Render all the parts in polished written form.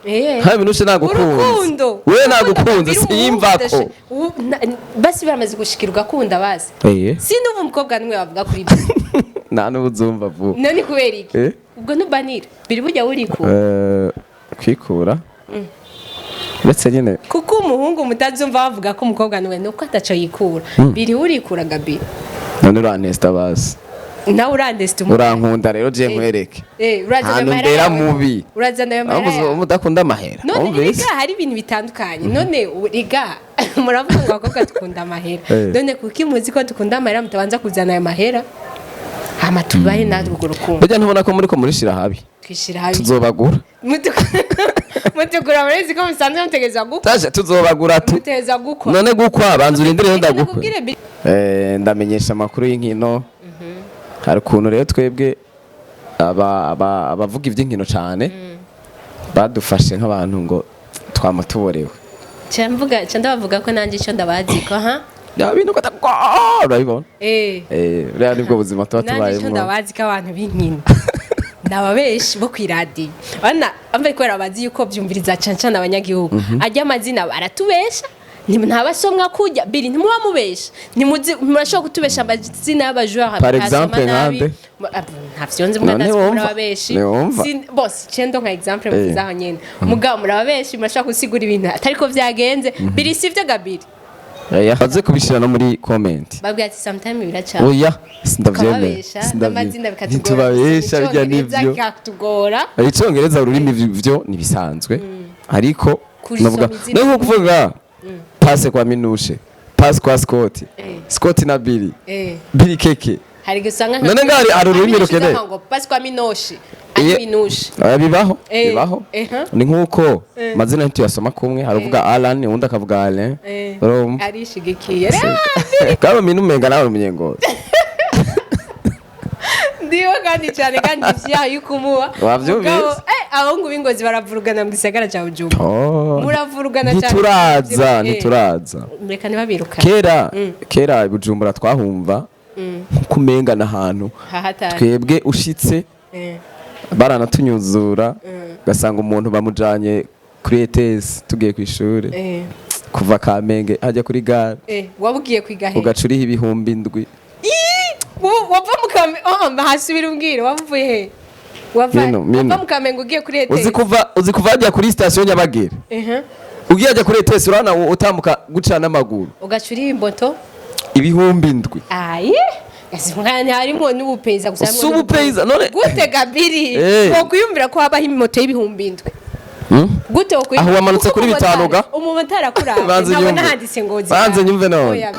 Nka Minushe nagukunze. Urukundo. We nagukunze simvako. Basi baramaze gushikira ugakunda basi. Sinumva umukobwa n'umwe bavuga kuri ibyo. Nta n'ubuzumva vuba. None kubera iki? Eh? Ubwo ntubanira biri burya urikura. Kwikura uretse nyine. Kuko umuhungu mutazumva bavuga ko umukobwa n'umwe nuko ataco yikura. Biri urikura, Gabi. None urantesta basi. Nawe urandesta umu Urankunda rero, je nkwereke. Urazana Ahantu ayo mahera mbera yawe. mubi. Urazana ayo mahera Ahubwo yawe. mudakunda amahera. None Wumvise? riga hari ibintu bitandukanye. None riga muravuga ngo abakobwa dukunda amahera. None kuki muzi ko dukunda amahera mutabanza kuzana ayo mahera, hama tubahe natwe urwo rukundo? Burya ntubona ko muriko murishira habi? Twishira habi. Tuzobagura. Mutukura murabizi ko musanzwe mutegereza gukwa. Tasha, tuzobagura tu. Mutegereza gukwa. None gukwa, banza urindire Reka ndagukwe. nakubwire. Ndamenyesha amakuru y'inkino. Hari ukuntu rero twebwe abavuga iby'inkino cyane badufashe nk'abantu ngo twama tuborewe. Ca mvuga, ca ndabavuga ko nanjye icyo ndabazi ko ha. Ya bintu ko urabibona. Buriya nibwo buzima tuba Nanjye icyo tubayemo. ndabazi ko abantu b'inkino nababeshi bo kwiradiyo bana amve kubera bazi yuko byumviriza cane cane abanyagihugu ajya amazina baratubesha. Ntabasomwa kujya biri ntimuba mubesha, ntimuzi murashobora kutubesha amazina y'abajura. Par exemple nkande? Ntavyo nzi mbwa. None Ndazi ko wumva? murababeshi. Ntiwumva? Bose cendo nka exemple mvuze aho nyene, mugabo murababeshi, murashobora gusigura ibintu atariko vyagenze. Biri sivyo, Gabiri? Oya, baze kubishira no muri comment. Babwira ati sometime biraca. Oya, sindavyemera. Tukababesha n'amazina bikatugora. Ntitubabesha, bijya Icongereza nivyo. kikatugora. Icongereza ururimi vyo nibisanzwe, ariko Kurisoma navuga izina. no nko kuvuga passe kwa Minushe, passe kwa Scott, Scott na Billy, Billy Keke. Hari igihe usanga nka None ngari hari ururimi Minushe rukeneye. usanga ngo passe kwa Minoshi ari Minushe. Oya, bibaho. Bibaho. Ni nkuko amazina ntituyasoma kumwe, hari uvuga Alan, uwundi akavuga Alain. Urumva? Arishigikiye. Kaba minu umenga nawe umunyengozi. Ndiwe kandi cyane kandi ivyaha yukumuba. Wavyumvise? Abahungu b'ingozi baravurugana mu gisagara ca Bujumbura. Oh. Muravurugana cyane. Ntituraza. Ntituraza. Reka ntibabirukane. Kera kera i Bujumbura twahumva nkuko umenga n'ahantu Hahatari. twebwe ushitse baranatunyuzura, ugasanga umuntu bamujanye kuri ETS tugiye ku ishuri, kuva Kamenge hajya kuri gare. Waba ugiye kwiga he? Ugaca uriho 7000. Wava mu Kamenge, oh, hasubira umbwire waba uvuye he? Wava Mino, mino. Wava mu Kamenge ugiye kuri ETS? Uzi kuva hajya kuri station Nyabagere, ugiye hajya kuri ETS, urabona utambuka guca n'amaguru. Ugaca uriha imboto. 7000. Aye, mwana harimo n'ubupeza gusa, Si harimo ubupeza, none gute, Gabiri? Wokwiyumvira ko habaho imoto y'7000? Gute wokwiyumvira? Aho wamanutse Kuko kuri 5 ga? Umumotari akuraba Banze ntabona nyumve. handitse ngo Banze nyumve none. Oya.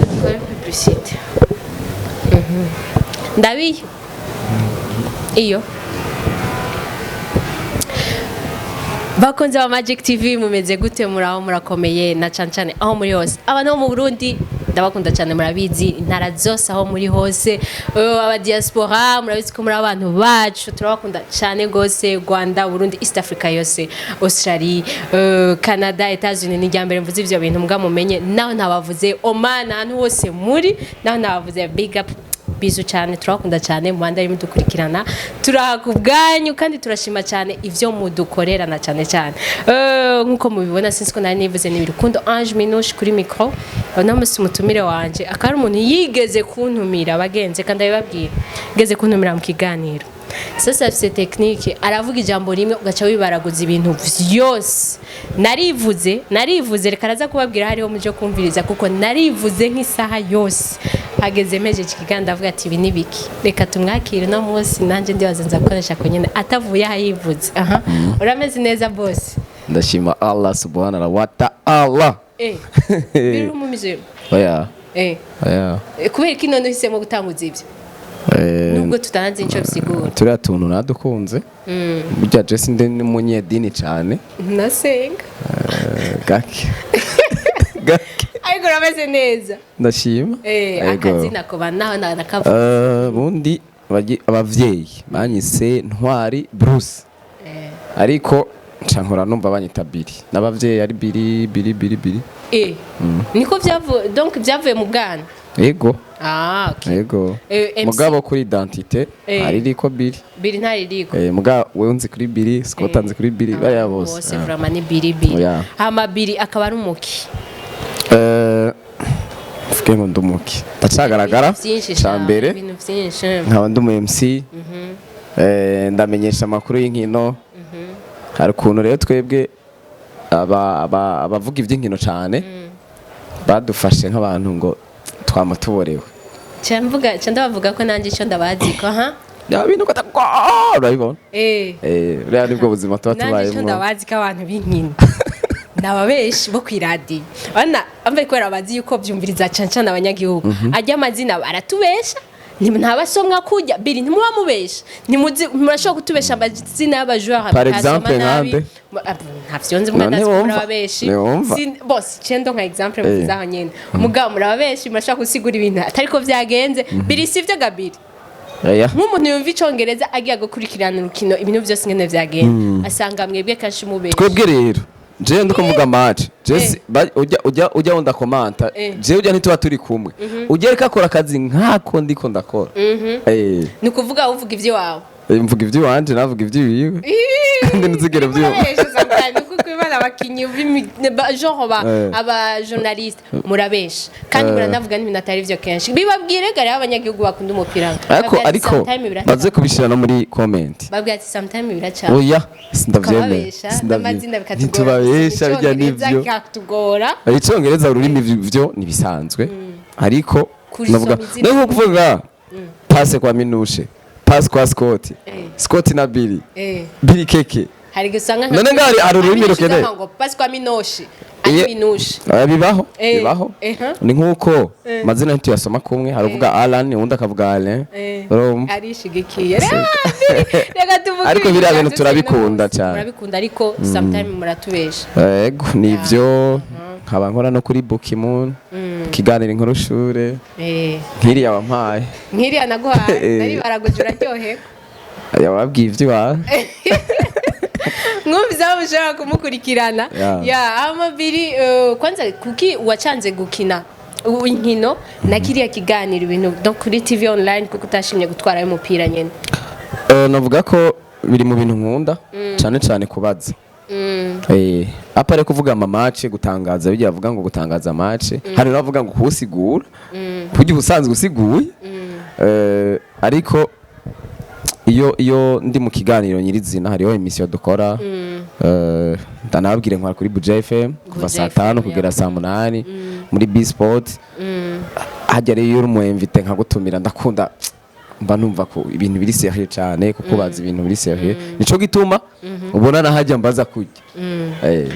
Dukore publicité. Ndabiyo iyo bakunze ba Magic TV, mumeze gute? Muraho, murakomeye? Na cane cane aho muri hose, abantu bo mu Burundi ndabakunda cyane, murabizi, intara zose aho muri hose. Aba diaspora murabizi ko muri abantu bacu, turabakunda cyane gose. Rwanda, Burundi, East Africa yose, Australie, Canada, Etats-Unis, ni mbere mvuze ivyo bintu mbwa mumenye naho ntabavuze, Oman, ahantu hose muri naho ntabavuze, big up, bizu cyane, turabakunda cyane. Muhanda arimo dukurikirana, turaha ku bwanyu kandi turashima cyane ivyo mudukorera na cyane cyane. Nkuko mubibona, sinzi ko nari nivuze, ni Rukundo Ange Minouche kuri micro. Uno munsi umutumire wanje akaba ari umuntu yigeze kuntumira, bagenze kandi abibabwira, yigeze kuntumira mu kiganiro. Sasa afise technique, aravuga ijambo rimwe ugaca wibaraguza ibintu vyose. Narivuze, narivuze, reka araza kubabwira hariho muje kumviriza, kuko narivuze nk'isaha yose. Hageze meje iki kiganiro avuga ati ibi ni biki. Reka tumwakire uno munsi, nanjye ndibaza nza gukoresha ko nyene atavuye aho yivuze. Aha, urameze neza, boss? Ndashima Allah subhanahu wa ta'ala. Biri umumize? Oya. Oya. Kubera iki none uhisemo gutanguza ivyo, nubwo tutazi ico bisigura? Turiya tuntu nadukunze burya. Jesi ndi n'umunyedini cyane. Nasenga. Gake gake. Ariko urameze neza? Ndashima. Yego. Akazina ko naho nakavuze. Bundi abavyeyi banyise Ntwari Bruce, ariko Nca nkora numva banyita Biri, n'abavyeyi ari Biri, Biri, Biri, Biri. Niko vyavuye, donc vyavuye mu bwana? Ego. Ah, okay. Ego. MC. Mugabo kuri identité hari iriko Biri. Biri ntaririko. Mugabo wewe unzi kuri Biri, Scott anzi kuri Biri, bariya bose. Bose vraiment ni Biri, Biri. Yeah. Hama Biri akaba ari umuki? Mvuge ngo ndumuki, ndacagaragara. Ibintu vyinshi Ca sha, mbere ibintu vyinshi. nkaba ndi umu MC, ndamenyesha amakuru y'inkino. Hari ukuntu rero twebwe abavuga iby'inkino cyane badufashe nk'abantu ngo twama tuborewe. Ca mvuga, ca ndabavuga ko nanjye ico ndabazi ko ha. Ya bintu urabibona. Buriya nibwo buzima tuba Nanjye ico tubayemo. ndabazi ko abantu b'inkino nababeshi bo kw'iradiyo bana amve, kubera bazi yuko vyumviriza cane cane abanyagihugu, arya amazina baratubesha. Ntabasomwa kurya Biri, ntimuba mubesha, ntimuzi, murashobora kutubesha amazina y'abajoueur. Par exemple nkande? Ntavyo nzi mbwa. None Ndazi ko wumva? murababeshi. Ntiwumva? Bose cendo nka exemple muvuze aho nyene, mugabo murababeshi, murashobora gusigura ibintu atariko vyagenze. Biri, sivyo gabiri? Oya. Nk'umuntu yumva icongereza agiye gukurikirana urukino, ibintu vyose ingene vyagenda, asanga mwebwe kenshi mubesha. Twebwe rero, jewe ndiko mvuga match, je ujya wunda komanta. Jewe ujya ntituba turi kumwe, ujya ariko akora akazi nk'ako ndiko ndakora. Ni ukuvuga uvuga ivy'iwawe? Mvuga iby'iwanje, navuga iby'iwiwe, kandi ntuzigere ubyumva. Murabesha sometimes, kuko ibara abakinyi genre ba aba journaliste murabesha kandi muranavuga n'ibintu atari vyo kenshi. Bibabwire gare abanyagihugu bakunda umupira. Ariko Babwira ati ariko sometime biraca. baze kubishyira no muri comment. Babwira ati sometime biraca. Oya, sindavyemera. Ukababesha n'amazina bikatugora. Ntitubabesha, bijya Icongereza nivyo. kikatugora. Icongereza, ururimi vyo nibisanzwe, ariko Kurisoma navuga izina. no kuvuga passe kwa Minushe, passe kwa Scott, Scott na Billy, Billy keke. Hari igihe usanga None ngaho hari ururimi Minushe rukeneye. usanga ngo passe kwa Minoshi ari Minushe. Bibaho. Bibaho. Ni nkuko mazina ntituyasoma kumwe, hari uvuga Alan, uwundi akavuga Alain. Urumva? Arishigikiye. Reka tuvuge. Ariko biriya bintu byadutse turabikunda no munsi. cyane. Murabikunda, ariko sometime muratubesha. Ego, nivyo. Nkaba nkora no kuri Bookimoon, ikiganiro inkuru shure, nk'iriya wampaye. Nk'iriya naguhaye nari baraguje, uraryoherwa. Yababwiye ivy'iwawe. Mwumvise aho mushobora kumukurikirana. Ya amabiri, kwanza kuki wacanze gukina inkino na kiriya kiganiro, ibintu donc kuri TV online, kuko utashimye gutwarayo umupira nyene? Navuga ko biri mu bintu nkunda cyane cyane kubaza. À part kuvuga ama match, gutangaza, bijya bavuga ngo gutangaza match, hari n'abavuga ngo kuwusigura kurya ubusanzwe usiguye. Ariko iyo ndi mu kiganiro nyirizina, hariho émission dukora, ndanababwire, nkora kuri Buja FM kuva Buja saa FM, 5 kugera saa 8 muri B Sport. Hajya rero iyo uri umu invité nkagutumira, ndakunda, mba numva ko ibintu biri sérieux cyane, kuko bazi ibintu biri sérieux, nico gituma ubona nahajya mbaza kurya.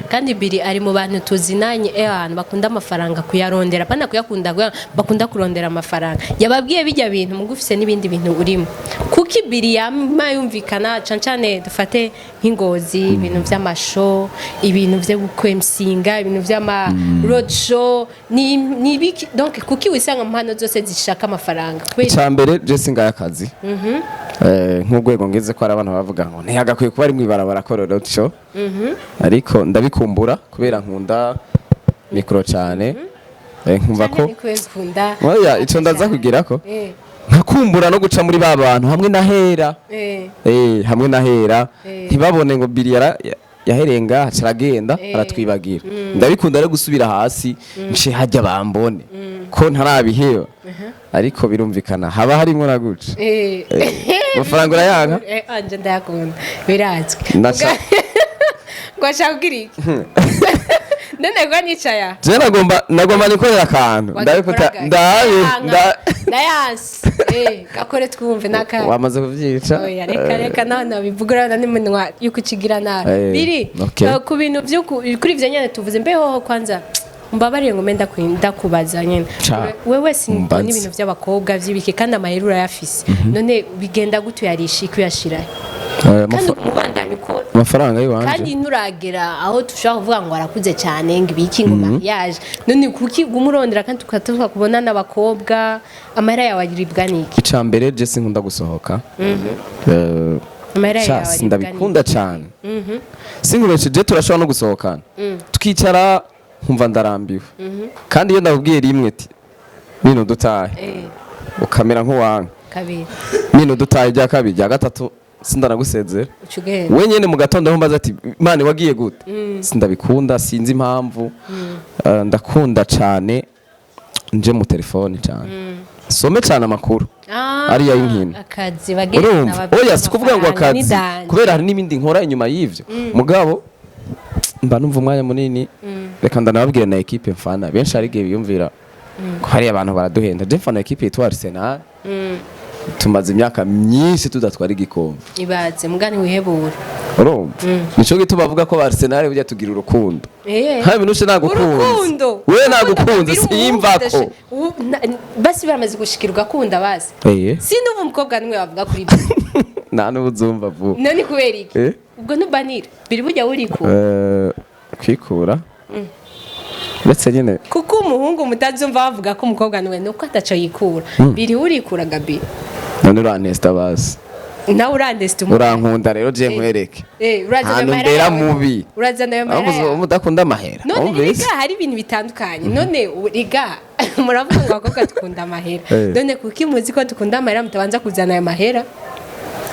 Kandi Biri ari mu bantu tuzinanye, abantu bakunda amafaranga, kuyarondera, pana kuyakunda, bakunda kurondera amafaranga. Yababwiye bijya bintu mugufise n'ibindi bintu urimo, kuko Biri yama yumvikana cane cane, dufate nk'ingozi, ibintu vy'amashow, ibintu vyo gukwemsinga, ibintu vy'ama road show, ni ibiki? Donc kuki wisanga mu mpano zose zishaka amafaranga? Kubera Icambere, je singaya akazi. Nk'urwego ngeze ko hari abantu bavuga ngo ntiyagakwiye kuba ari mw'ibarabara akora road show, ariko ndabikumbura kubera nkunda micro cyane. Nkumva ko Canke ni kubera ukunda Oya, ico ndaza kugirako. Nkakumbura no guca muri ba bantu hamwe na hera. Hamwe na hera. Ntibabone ngo Biri yahereye ngaha aca aragenda, aratwibagira. Ndabikunda rero gusubira hasi, nce hajya bambone ko ntarabiheba, ariko birumvikana haba harimo na guca. Amafaranga urayanka? Anje ndayakunda, birazwi. Ngo ashaka kugira iki none ko nicaya? Je nagomba nikorera akantu, ndabikuta ndabe Ndayanse, gakore twumve naka. Wamaze kuvyica. Oya, reka, reka nawe nabivugurana n'iminwa yuko ukigira nabi. Biri ku bintu vyo kuri ivyo nyene tuvuze, mbeho kwanza mbabarire ngo mbe ndakubaza nyene. Ca. Wewe simbona Mbaze. ibintu by'abakobwa vy'ibiki, kandi amahera urayafise, none bigenda gute? Uyarisha iki, uyashirahe? Kandi umubandanya ukora Amafaranga y'iwanje. Kandi nturagera aho tushobora kuvuga ngo arakuze cyane, ngo ibiki, ngo mariage. None kuki guma urondera kandi tukatuvuga kubona n'abakobwa, amahera yawe aribwa n'iki? Icambere, je sinkunda gusohoka. Amahera Sha, yawe aribwa. Sindabikunda cyane, sinkubeshe. Turashobora no gusohokana tukicara nkumva ndarambiwe, kandi iyo ndakubwiye rimwe ati nino dutahe, ukamera nk'uwanga. Kabiri. Nino dutahe rya kabiri, rya gatatu sindanagusezera. Uca ugenda. We nyene mu gatondo aho mbaza ati: "Mane wagiye gute?" Sindabikunda, sinzi impamvu. Ndakunda cyane nje mu telefone cyane, some cyane amakuru ariya y'inkino. Akazi bagenda. Urumva, oya, si kuvuga ngo akazi, kubera hari n'ibindi nkora inyuma y'ivyo, mugabo mba numva umwanya munini. Reka ndanababwira na ekipe mfana. Benshi hari igihe biyumvira ko hari abantu baraduhenda. Je mfana ekipe yitwa Arsenal. Tumaze imyaka myinshi tudatwara igikombe. Ibaze mugani wihebura. Urumva, nico gituma bavuga ko Arsenal burya tugira urukundo. Nta bintu ushe nagukunze. Urukundo. We nagukunze simva ko Basi baramaze gushikirwa kunda basi. Sinumva umukobwa nimwe bavuga kuri ibyo. Nta n'ubuzumva vuba. None kubera iki? Eh? Ubwo ntubanira biri burya urikura? Kwikura uretse nyine. Kuko umuhungu mutazumva bavuga ko umukobwa niwe nuko ataco yikura. Biri urikura, Gabi? None urantesta basi. Nawe urandesita umu Urankunda rero, je nkwereke. Urazana Ahantu ayo mahera mbera yawe. mubi. Urazana ayo mahera Aho yawe. mudakunda amahera. None Wumvise? riga hari ibintu bitandukanye. None riga muravuga ngo abakobwa dukunda amahera. None kuki muzi ko dukunda amahera mutabanza kuzana ayo mahera,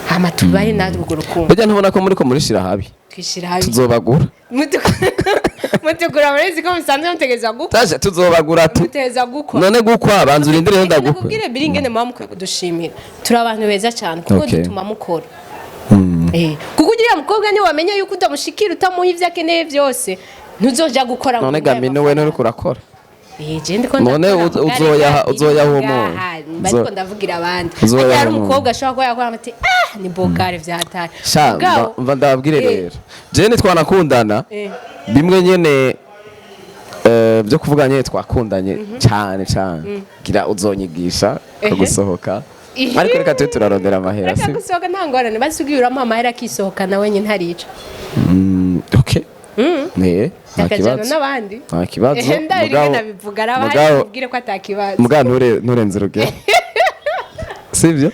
hama tubahe natwe urwo rukundo? Burya ntubona ko muriko murishira habi? Twishira habi. Tuzobagura. Mutukura murabizi ko musanzwe mutegereza gukwa. Taje tuzobagura tu. Mutegereza gukwa. None gukwa, banza urindire Reka ndagukwe. nakubwire biri ingene muba mukwiye kudushimira. Turi abantu beza cyane kuko dutuma mukora. Kuko uriya mukobwa niwe wamenya yuko utamushikira, utamuha ivyo akeneye byose, ntuzoja gukora ngo None umuhe Gamino we amafaranga. nturiko urakora? Je ndiko None ndakora, mugari uzoyaha uwo ngaha, muntu. mba ndiko ndavugira abandi. Uzoyaha Ariko hari uwo muntu. umukobwa ashobora kuba yakora ati: "Ah, ni bogare vyatari." Sha, mva ndababwire rero, jewe ntitwanakundana. Bimwe nyene byo kuvuga nyene twakundanye cyane cyane, gira uzonyigisha ko gusohoka, ariko reka tube turarondera amahera. Reka Si gusohoka nta ngorane, basi ugiye uramuha amahera akisohokana wenyine ntarica. Okay, nta akajana kibazo. n'abandi. Nta kibazo. Ehe, ndabiri nabivuga araba hari mubwire ko atakibazo. Mugabo nturenze urugero, sibyo?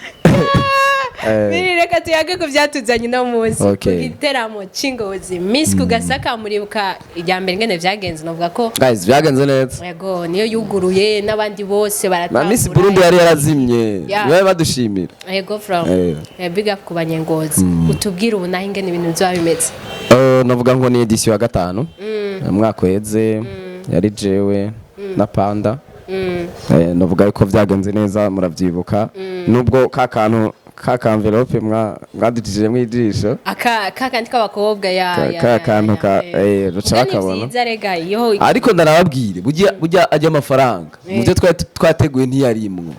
Biri reka tuyage ku byatuzanye uno munsi, Okay. ku giteramo c'Ingozi Miss ku Gasaka. Muribuka irya mbere ingene vyagenze? Novuga ko Guys, byagenze neza. Yego, niyo yuguruye n'abandi bose Na baratangura. Miss Burundi yari yarazimye. Niwe badushimira. Yego, from big up ku Banyengozi. Utubwire ubu naho ingene ibintu bizoba bimeze. Navuga ngo ni edition ya gatanu. Umwaka uheze yari jewe na Panda. Navuga yuko byagenze neza, muravyibuka, nubwo ka kantu ka envelope mwadutijemo ijisho. Aka kakandi k'abakobwa ya Ka- ya ka ya, kantu ya, ruca Muga ni bakabona. vyiza rega iyo Ariko ndarababwire, burya ajya amafaranga mu byo twari twateguye ntiyarimwo.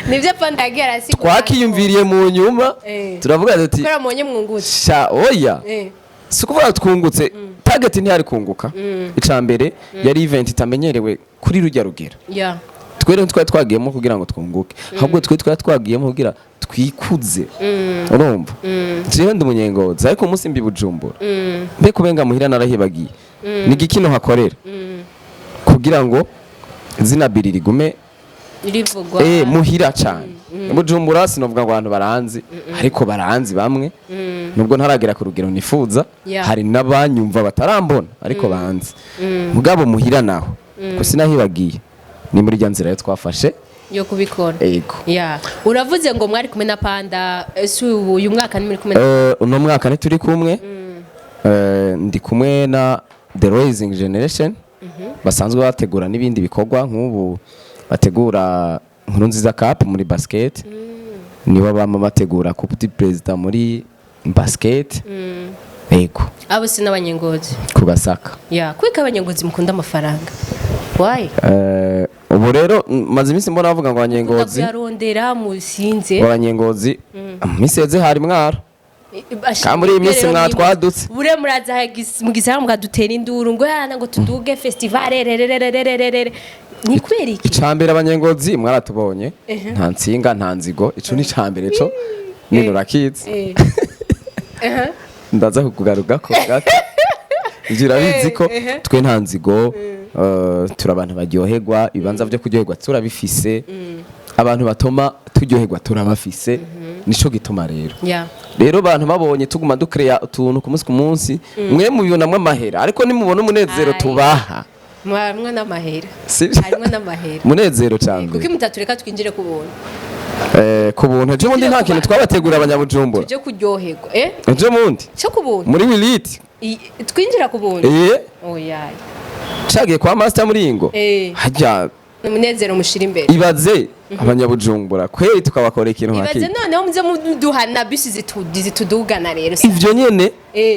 Nivyo Panda yagiye arasigura. Twakiyumviriye mu nyuma, turavuga tuti kubera mubonye mwungutse. Sha, oya, si ukuvuga twungutse, target ntiyari kunguka. Ica mbere yari event itamenyerewe kuri rujya rugero. Twe rero twari twagiyemo kugira ngo twunguke, ahubwo twe twari twagiyemo kugira twikuze. Urumva, jewe ndi Umunyengozi, ariko umunsi mbi Bujumbura, mbe kubenga muhira narahibagiye ni igikino hakorera kugira ngo izina biri rigume rivugwa. Muhira cyane. Bujumbura sinovuga ngo abantu baranzi, ariko baranzi bamwe, nubwo ntaragera ku rugero nifuza. Hari n'abanyumva batarambona ariko banzi. Mugabo muhira naho ko sinahibagiye, ni muri rya nzira yo twafashe. Yo kubikora. Ego. Ya, uravuze ngo mwari kumwe na Panda. Ese ubu uyu mwaka ni muri kumwe na Uno mwaka ntituri kumwe. Ndi kumwe na The Rising Generation, basanzwe bategura n'ibindi bikorwa, nk'ubu bategura Nkuru Nziza Cup muri basket, nibo bama bategura Coupe du President muri basket. Ego. Abo si n'Abanyengozi? Ku Gasaka. Ya, kubera Abanyengozi mukunda amafaranga, why? Ubu rero maze iminsi mbona bavuga ngo mukunda Abanyengozi kuyarondera musinze. Ngo Abanyengozi mu minsi yeze hari mwaro. Kandi muri iyi minsi mwatwadutse. Bure muraza mu gisagara mukadutera induru ngo yana ngo tuduge festival rerererererere, ni kubera iki? Icambere, Abanyengozi mwaratubonye, nta nsinga nta nzigo, ico ni icambere, co nino urakizi. Ndaza kukugarukako gato, ivyo urabizi ko twe nta nzigo, turi abantu baryoherwa, ibibanza vyo kuryoherwa turabifise, abantu batoma turyoherwa turabafise. Nico gituma rero, Yeah. rero bantu babonye tuguma dukereya utuntu ku munsi ku munsi, mwe mubibonamwo amahera, ariko nimubona umunezero Aye. tubaha. Harimwo n'amahera. Sibyo? Harimwo n'amahera. Umunezero cyane. Kuko mutatureka twinjire ku buntu. Ku buntu ejo bundi nta kintu twabategura abanyabujumbura. Tuje kuryoherwa, Ejo bundi cyo ku buntu. Muri wiliti. Twinjira ku buntu? Oya. Cagiye kwa master muri ingo. Hajya. Umunezero mushira imbere. Ibaze abanyabujumbura kweri tukabakora ikintu Ibaze hakiki. noneho muze muduhana bisi zitudugana rero. Ivyo nyene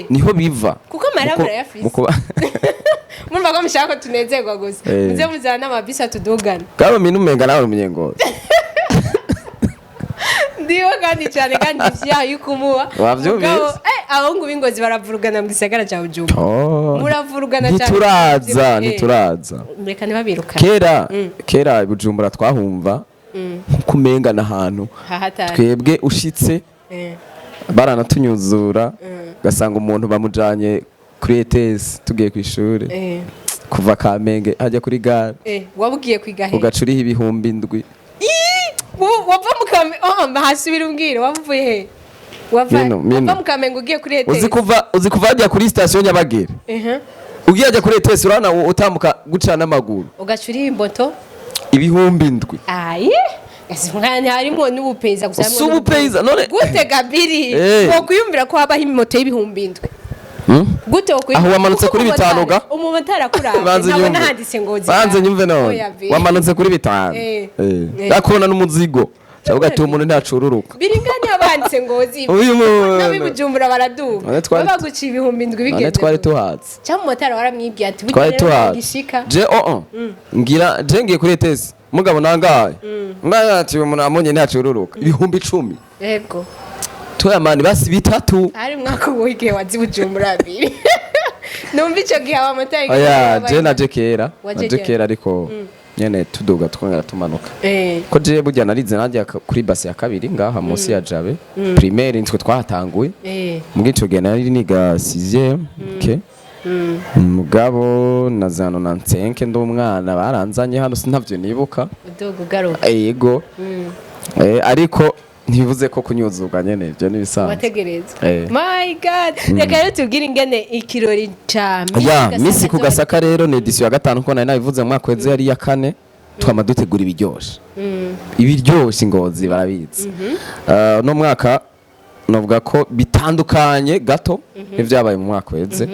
niho biva. Kuko amahera murayafise. Murumva ko mushaka ko tunezerwa gusa. Muze muzana n'amabisi atudugana. Bwaba mintu umenga nawe umunyengozi. Ndiwe kandi cyane, kandi ivyaha y'ukumuba. Wavyumvise? Mugabo, abahungu b'ingozi baravurugana mu gisagara ca Bujumbura. Oh. Muravurugana cyane. Ntituraza, ntituraza. Reka ntibabirukane. Kera kera i Bujumbura twahumva nkuko umenga n'ahantu Hahatari. twebwe ushitse baranatunyuzura, ugasanga umuntu bamujanye kuri ETS tugiye ku ishuri, kuva Kamenge hajya kuri gare. Waba ugiye kwiga he? Ugaca uriho 7000. Wava mu Kamenge, oh, hasubira umbwire waba uvuye he? Wava Mino, mino. Wava mu Kamenge ugiye kuri ETS? Uzi kuva hajya kuri station Nyabagere, ugiye hajya kuri ETS, urabona utambuka guca n'amaguru. Ugaca uriho imboto. 7000. Aye, mwana, harimo n'ubupeza gusa, harimo Si ubupeza, none- Gute gabiri? Wokwiyumvira ko habaho imoto y'7000? Gute wokwiyumvira? Aho wamanutse Kuko kuri 5 ga? Umumotari akuraba Banze ntabona nyumve. handitse ngo Banze nyumve none. Oya, biri. Wamanutse kuri 5. Yakubona n'umuzigo cyangwa ugati umuntu ntacururuka. Biringani haba handitse Ngozi. Uyu muntu. N'abibujumbura baraduga. None twari- Baba baguciye 7000 None bigenze twari gute? tuhatse. Cyangwa umumotari waramwibwiye ati burya Twari rero tuhatse. gishika. Je oh ngira je ngiye kuri ETS, mugabo nangaye mwana ati uyu muntu amonye ntacururuka, 10,000. Yego. Tuyamani basi 3. Hari mwaka w'igihe wazi Bujumbura abiri, numva ico gihe abamotari Oya, je naje kera. Waje Naje kera. kera, ariko nyene tuduga twongera tumanuka, ko je burya narize najya kuri base ya kabiri ngaha munsi ya Jabe primaire, nitwe twahatanguye. Muri ico gihe nari niga 6e, okay, mugabo na za 95 ndi umwana baranzanye hano, sinavyo nibuka. Uduga ugaruka. Yego. Ariko ntibivuze ko kunyuzurwa nyene ibyo nibisanzwe. Wategerezwa. My God, reka rero tubwire ingene ikirori ca Miss Ya Gasaka Miss ku zoba- Gasaka rero ni édition ya gatanu, ko nari nabivuze mu mwaka weze yari iya kane. Twama dutegura ibiryoshe, ibiryoshe Ingozi barabizi. No mwaka novuga ko bitandukanye gato n'ivyabaye mu mwaka weze,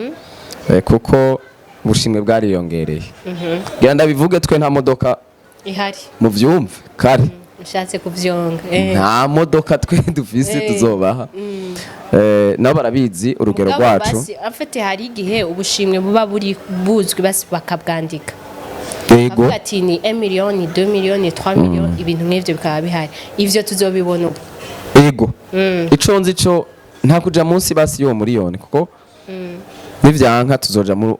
kuko ubushimwe bwariyongereye. Ngira ndabivuge, twe nta modoka Ihari. Muvyumve kare. Ushatse kuvyonga. Nta modoka twe dufise tuzobaha. Nabo barabizi urugero Mugabo rwacu. basi, afite hari igihe ubushimwe buba buri buzwi, basi bakabwandika. Yego. Avuga ati ni 1 million, ni 2 million, ni 3 million, ibintu nk'ivyo bikaba bihari. Ivyo tuzobibona ubu. Ego, ico nzi co nta kuja munsi basi y'uwo miliyoni, kuko nivyanka tuzoja mu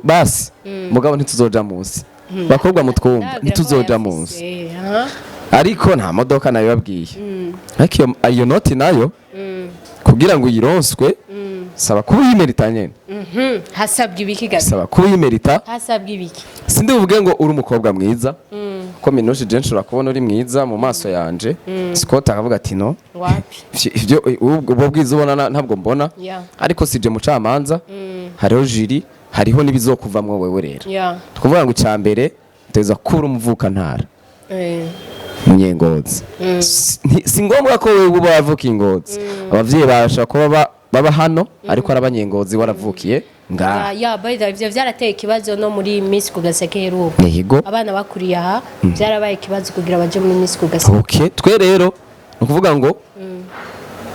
basi, mugabo ntituzoja munsi. Bakobwa mutwumva, Ndababwira ko ntituzoja bayafise. munsi. Aha. Ariko nta modoka nabibabwiye, ariko iyo noti nayo kugira ngo uyironswe saba kuba uyimerita nyene. Hasabwa ibiki gato? Saba kuba uyimerita. Hasabwa ibiki? Sindi buvuge ngo uri umukobwa mwiza, kuko Minouche je nshobora kubona uri mwiza mu maso yanje, Scott akavuga ati no. Wapi. Ivyo ubwo bwiza ubona ntabwo mbona. Ariko sije mucamanza, hariho jury, hariho n'ibizokuvamwo wewe rero. Tukuvuga ngo icya mbere uteza kuba uri umuvukantara, umunyengozi. Si ngombwa ko wewe uba wavukiye Ingozi, abavyeyi babasha kuba baba hano, ariko ari abanyengozi, waravukiye ngaha. Ah, ya, by the way, ivyo vyarateye ikibazo no muri Miss ku Gaseke heruka. Yego. Abana bakuriye aha byarabaye ikibazo kugira baje muri Miss ku Gaseke. Okay, twe rero ni ukuvuga ngo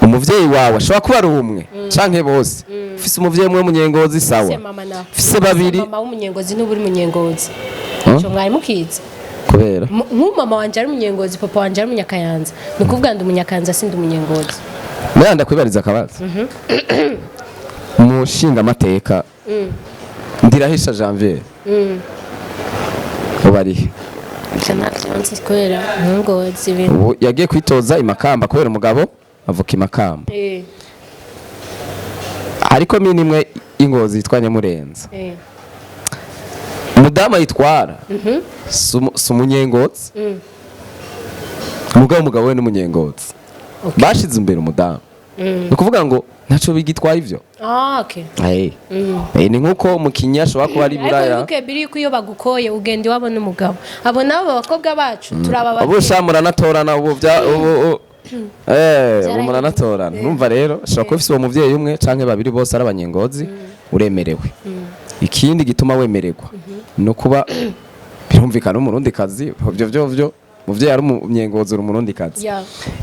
umuvyeyi wawe ashobora kuba ari umwe canke bose. Ufise umuvyeyi umwe w'umunyengozi, sawa. Se mama na Ufise babiri. mama w'umunyengozi n'ubu uri munyengozi. Huh? Ico mwari mukizi? Kubera? Nk'ubu wanje ari umunyengozi, papa wanje ari umunyakayanza, ni ukuvuga ndi umunyakayanza, sindi umunyengozi. Mwana, ndakwibariza akabazo. Umushingamateka Ndirahisha Janvier ubu arihe? Ivyo ntavyo nzi kubera ntungozi ibintu. Ubu yagiye kwitoza i Makamba kubera umugabo avuka i Makamba. Ariko mini imwe y'Ingozi yitwa Nyamurenza, umudamu ayitwara si umunyengozi, umugabo we n'umunyengozi. Bashize imbere umudamu, ni ukuvuga ngo ntaco bigitwaye ivyo. Ah, okay. Ni nkuko umukinyi ashobora kuba ari Ariko Buraya. wibuke biri yuko iyo bagukoye ugenda iwabo n'umugabo, abo nabo abakobwa bacu turaba. Ubu sha muranatorana, ubu bya ubu ubu muranatorana. Urumva rero, ashobora kuba ufise uwo muvyeyi umwe canke babiri, bose ari abanyengozi, uremerewe. Ikindi gituma wemererwa no kuba birumvikana umurundi kazi, ivyo vyo muvyeyi ari umunyengozi, uri umurundi kazi.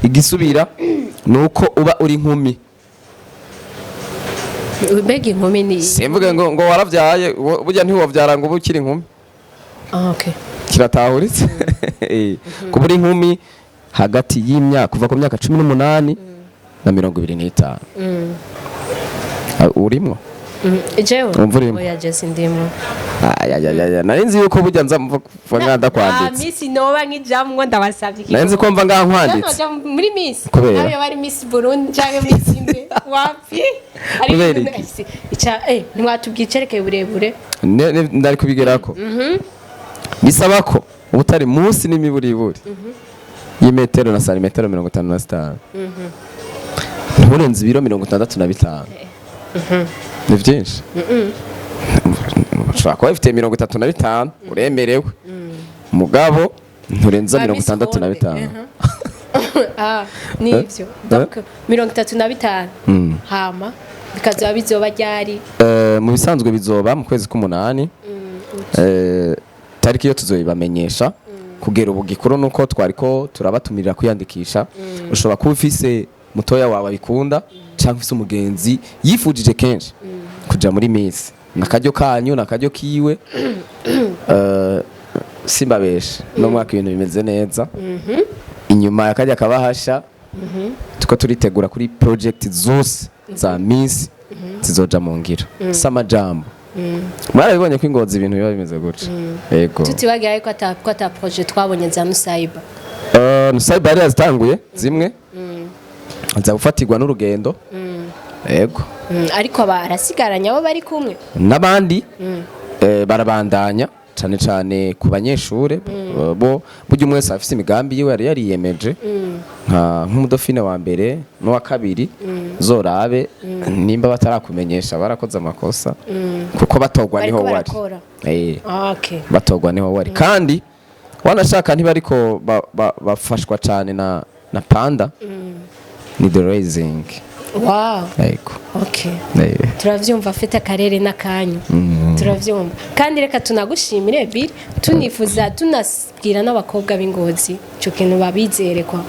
Igisubira ni uko uba uri inkumi. Mbega inkumi ni Simvuge ngo waravyaye, burya ntiwovyara ngo ube ukiri inkumi. Ah, okay. Kiratahuritse. Kuba uri inkumi hagati y'imyaka, kuva ku myaka 18 na 25. Ah, urimwo? Jewe? Wumva urimo? Oya, je sindimwo. Ayayayaya, nari nzi yuko burya nza mva ngaha ndakwanditse. Miss noba nk'ijamwo, ndabasabye. Nari nzi ko mva ngaha nkwanditse. Noja muri Miss. Kubera? Nawe bari Miss Burundi canke Miss inde wapi? Kubera iki? Ica ntimwatubwiye icerekeye uburebure. Ndari kubigerako. Bisaba ko uba utari munsi n'imiburiburi y'imetero na santimetero 55, nturenze ibiro 65. Ni byinshi. Ushobora kuba bifite 35, uremerewe, mugabo nturenza Ba mirongo Miss itandatu na Ronde, bitanu. Ah, nivyo. Donc 35. Hama bikazoba bizoba ryari? Mu bisanzwe bizoba mu kwezi k'umunani. Tariki yo tuzoyibamenyesha. Kugera ubu gikuru nuko twariko turabatumirira kwiyandikisha. Ushobora kuba ufise mutoya wawe abikunda, cyangwa ufise umugenzi yifujije kenshi kuja muri Miss, nakaryo kanyu, nakaryo kiwe. Simbabeshe, no mwaka ibintu bimeze neza inyuma ya kajya kabahasha. Tuko turitegura kuri project zose za Miss zizoja mu ngiro, si amajambo. Mwarabibonye ko ingozi ibintu biba bimeze gutya, yego. Tutibagira yuko ata ko ata projet twabonye za Nusaiba. Nusaiba yari yazitanguye zimwe, aza gufatirwa n'urugendo, yego. Ariko aba arasigaranye abo bari kumwe. N'abandi barabandanya, cane cane ku banyeshure. Bo burya umwe wese afise imigambi yiwe yari yariyemeje, nka nk'umudofine wa mbere n'uwa kabiri. Zorabe nimba batarakumenyesha, barakoze amakosa, kuko batogwa niho Bariko wari. barakora. Ah, okay. Batogwa niho wari, kandi wanashaka ntibariko bafashwa cane na panda ni the raising. Wow. Yego. Okay. Turavyumva, afite akarere n'akanyu, turavyumva. Kandi reka tunagushimire Bill, tunifuza tunabwira n'abakobwa b'ingozi ico kintu babizere kwa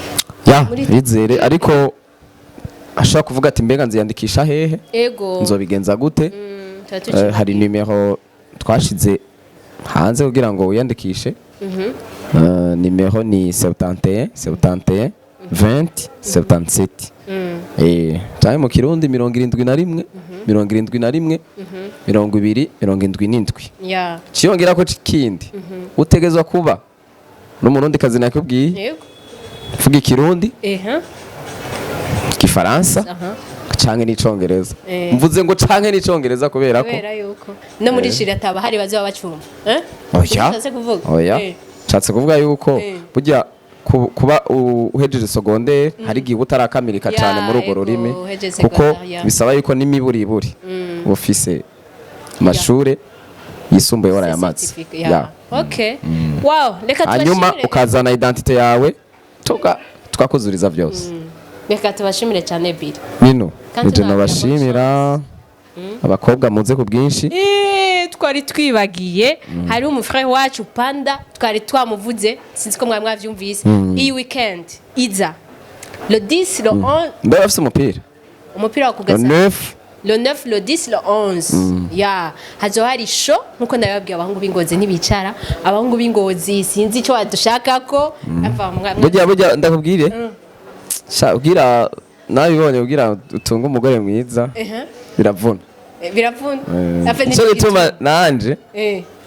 Ya, bizere. Ariko ashobora kuvuga ati: "Mbega nziyandikisha hehe? Ego. Nzobigenza gute?" Tuba tuciye. Hari nimero twashize hanze kugira ngo wiyandikishe. Nimero ni 71 71 20 77. Canke mu Kirundi 71 71 20 77. Ciyongera ko kindi, utegezwa kuba n'umurundi kazi, nakubwiye. Vuga Ikirundi, Igifaransa canke n'Icongereza. Mvuze ngo canke n'Icongereza kubera ko Kubera yuko no muri jiri ataba hari bazoba bacumva, eh. Oya. Ushatse kuvuga? Oya. Nshatse kuvuga yuko burya kuba uhejeje secondaire, hari igihe uba utarakamirika cane muri urwo rurimi, uhejeje kuko secondaire, ya. bisaba yuko n'imiburiburi ufise amashure yisumbuye warayamaze. Certificate, ya. Okay, wow, reka Hanyuma tubashimire. ukazana identité yawe, tukakuzuriza vyose. Reka tubashimire cyane, Bill. Bino Kandi nije tunababwira nabashimira. Abakobwa muze ku bwinshi. Twari twibagiye, hari umufrère wacu Panda, twari twamuvuze, sinzi ko mwari mwavyumvise. Iyi weekend iza, le 10, le 11. Mbe bafise umupira? Umupira wa Le kugasa. 9. Le 9, le 10, le 11 ya hazo hari show. Nkuko nabibabwiye, abahungu b'ingozi ntibicara. Abahungu b'ingozi, sinzi icyo badushakako. Ava Burya ndakubwire sha, ubwira nabibonye, ubwira utunge umugore mwiza biravuna. Biravuna. Afe Nico gituma nanje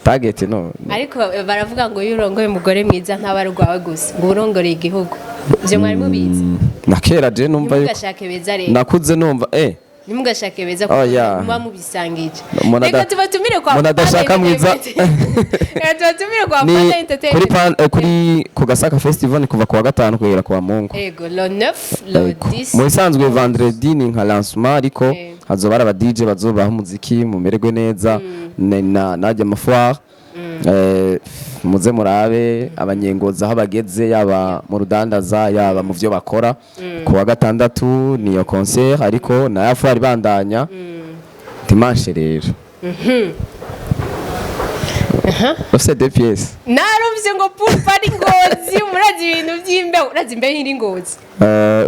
target no Ariko baravuga ngo iyo urongoye umugore mwiza, ntaba ari urwawe gusa, ngo urongoreye igihugu. Ivyo mwari mubizi? Na kera je numva yuko Ntimugashake beza rero. Nakuze numva. Ntimugashake beza, Oh, yeah. muba mubisangije. Umuntu Reka tubatumire kwa umuntu adashaka Panda mwiza. Entertainment. Reka tubatumire kwa Ni Panda kuri Entertainment. Kuri ku Gasaka Festival, ni kuva ku wa gatanu kugera ku wa Mungu. Ego, le 9, le Yego. 10. Mu bisanzwe vendredi ni nka lancement, ariko hazoba hari aba DJ bazobaha umuziki, mumererwe neza. Najya ama foire. Muze murabe abanyengozi aho bageze, yaba mu rudandaza, yaba mu vyo bakora. Ku wa gatandatu niyo concert, ariko na ya foire ibandanya. Dimanche rero ufise deux pièces. Narumvise ngo pool party Ngozi, murazi ibintu by'imbeho, urazi imbeho iri Ngozi.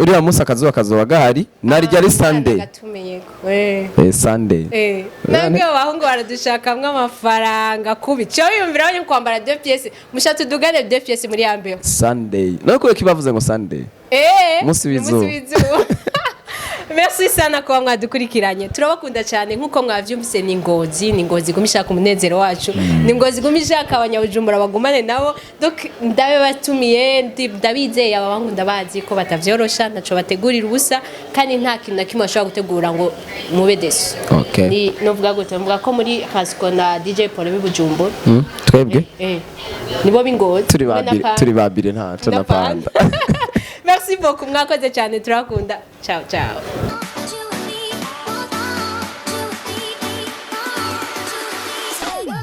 Uriya munsi akazuba kazoba gahari, naryo ari Sunday. Gatumenyeko eh. Sunday. Nabwo abahungu baradushakamwo amafaranga kubi, cyo yumvira ni kwambara deux pièces, mushatse udugane deux pièces muri ya mbeho. Sunday no kubera ko bavuze ngo Sunday. Umunsi w'izuba. Umunsi w'izuba. Merci sana kuba mwadukurikiranye, turabakunda cyane. Nk'uko mwavyumvise, ni Ngozi, ni Ngozi iguma ishaka umunezero wacu, ni Ngozi iguma ishaka abanyabujumbura bagumane nabo. Donc ndabe batumiye, ndabizeye, aba bahungu ndabazi ko batavyorosha, ntaco bategurira ubusa, kandi nta kintu na kimwe bashobora gutegura ngo mube déçus. Okay. Ni novuga gute, mvuga ko muri Hasco na DJ Paul b'i Bujumbura. Twebwe Nibo b'Ingozi. Turi Hamwe na babiri. Panda. Turi babiri, ntaco na Na Panda. Panda. Merci beaucoup, mwakoze cyane, turakunda. Ciao ciao.